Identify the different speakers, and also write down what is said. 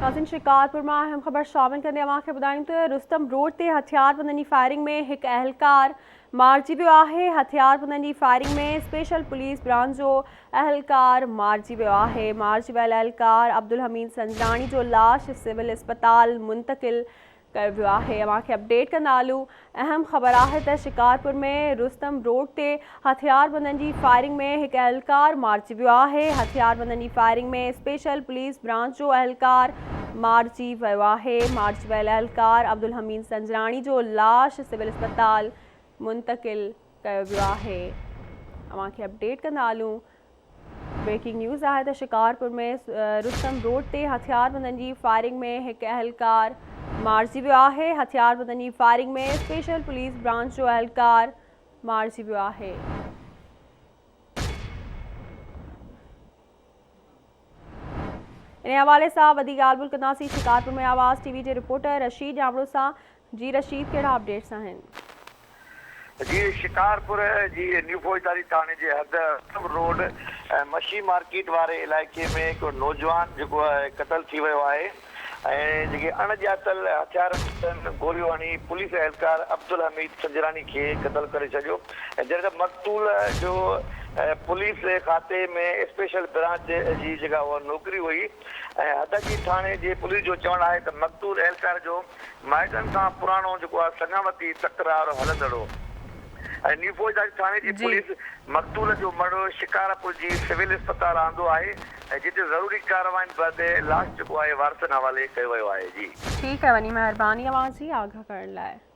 Speaker 1: ناظرين شڪارپور مان اهم خبر شامل ڪندي اوهان کي ٻڌايون ته رستم روڊ تي هٿياربندن جي فائرنگ ۾ هڪ اهلڪار مارجي ويو آهي هٿياربندن جي فائرنگ ۾ اسپيشل پوليس برانچ جو اهلڪار مارجي ويو آهي مارجي ويل اهلڪار عبدالحميد سنجراڻي جو لاش سول اسپتال منتقل ڪيو ويو آهي اوهان کي اپڊيٽ ڪندا هلون اهم خبر آهي ته شڪارپور ۾ رستم روڊ تي هٿياربندن جي فائرنگ ۾ هڪ اهلڪار مارجي ويو آهي هٿياربندن جي فائرنگ ۾ اسپيشل پوليس برانچ جو اهلڪار مارجي ويو آهي مارجي ويل اهلڪار عبدالحميد سنجراڻي جو لاش سول اسپتال منتقل ڪيو ويو آهي اوهان کي اپڊيٽ ڪندا هلون بريڪنگ نيوز آهي ته شڪارپور ۾ رستم روڊ تي هٿياربندن جي فائرنگ ۾ هڪ اهلڪار مارجي ويو آهي هٿياربندن جي فائرنگ ۾ اسپيشل پوليس برانچ جو اهلڪار مارجي ويو آهي. انهي حوالي سان وڌيڪ ڳالهه ٻولهه ڪنداسين شڪارپور ۾ آواز ٽي وي جي رپورٽر رشيد ڄامڙو سان جي رشيد ڪهڙا اپڊيٽس آهن.
Speaker 2: جي شڪارپور جي نيو فوجداري ٿاڻي جي حد رستم روڊ مشي مارڪيٽ واري علائقي ۾ هڪ نوجوان جيڪو آهي قتل ٿي ويو آهي ۽ جيڪي اڻ ڄاتل هٿياربندن گوليون هڻي پوليس اهلڪار عبدالحميد سنجراڻي کي قتل ڪري ڇڏيو ۽ جڏهن ته مقتول جو پوليس کاتي ۾ اسپيشل برانچ جي جيڪا اها نوڪري هئي ۽ حد جي ٿاڻي جي پوليس جو چوڻ آهي ته مقتول اهلڪار جو مائٽن سان پراڻو جيڪو آهي سڱاوتي تڪرار هلندڙ هو ۽ نيو فوجداري ٿاڻي جي پوليس مقتول جو مڙهه شڪارپور جي سول اسپتال آندو آهي ۽ جتي ضروري ڪاررواين بعد لاش جيڪو آهي وارثن حوالي ڪيو ويو آهي جي.
Speaker 1: ٺيڪ آهي وڃي مهرباني اوهان جي آگاهه ڪرڻ لاء.